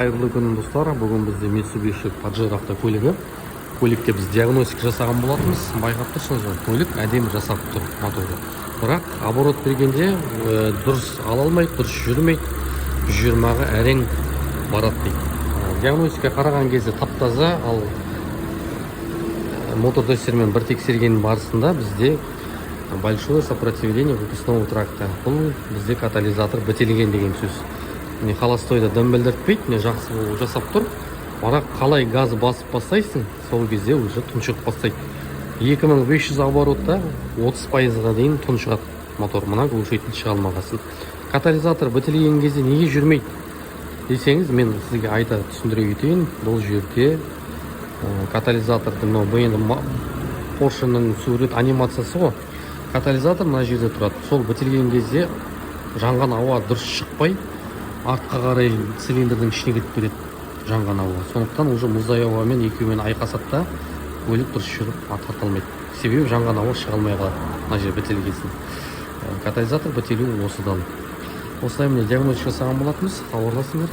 Қайырлы күн, достар! Бүгін бізде Mitsubishi Pajero автокөлігі. Көлікке біз диагностика жасаған болатынбыз. Байқап тұрсыңыз ғой, көлік әдемі жасап тұр моторы, бірақ оборот бергенде дұрыс ала алмайды, дұрыс жүрмейді, 120-ға әрең барады дейді. Диагностика қараған кезде тап таза ал мотор тестермен бір тексерген барысында бізде большое сопротивление выпускного тракта. Бұл бізде катализатор бітелген деген сөз. Міне, холостойда дым білдіртпейді, міне, жақсы болып жасап тұр, бірақ қалай газ басып бастайсың, сол кезде уже тұншығып бастайды. 2500 оборотта 30%-ға дейін тұншығады мотор, мына глушитель шыға алмағасын. Катализатор бітелген кезде неге жүрмейді десеңіз, мен сізге айта түсіндіре кетейін. Бұл жерде катализатордың мынау, бұл енді Поршенің сурет анимациясы ғой, катализатор мына жерде тұрады. Сол бітелген кезде жанған ауа дұрыс шықпай, артқа қарай цилиндрдің ішіне кетіп кетеді жанған ауа. Сондықтан уже мұздай ауамен екеуімен айқасады да, көлік дұрыс жүріп тарта алмайды, себебі жанған ауа шыға алмай қалады мына жер бітелген. Катализатор бітелуі осыдан. Осылай, міне, диагностика жасаған болатынбыз. Хабарласыңдар.